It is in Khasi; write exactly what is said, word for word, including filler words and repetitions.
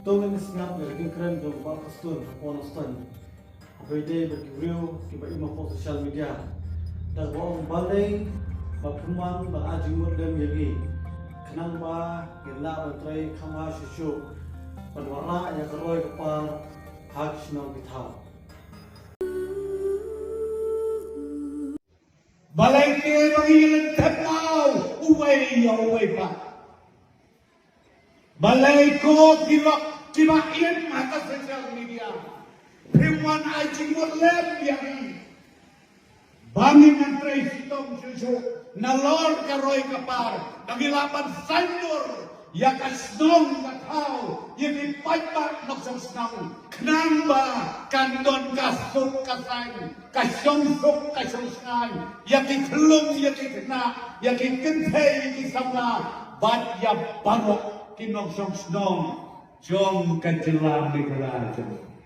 To ngin sngap ïa ka jingkren jong Bah Prestone ha Port Nongstoiñ. Haba ïadei bad ki briew kiba im hapoh social media. Da kaba ong balei ba phim wan ban ai jingmut lem ïa ngi. Khnang ba ngin lah ban trei kham bha shuh shuh ban wanrah ïa ka roi ka par ha ki shnong ki thaw. Balei te ba ngi len thep law uwei ïa uwei pat? Balei ko ki lok kiba im ha ka social media phim wan ai jingmut lem ïa ngi? Ba ngin nang trei shitom shuh shuh nalor ka roi ka par ba ngi lah ban saiñdur ïa ka shnong ka thaw, ïa ki paidbah nongshong shnong, khnang ba kan don ka suk ka saiñ, ka shong suk ka shong shngaiñ ïa ki khyllung ïa ki khynnah, ïa ki kynthei ïa ki samla bad ïa baroh ki nongshong shnong jong ka jylla Meghalaya jong ngi.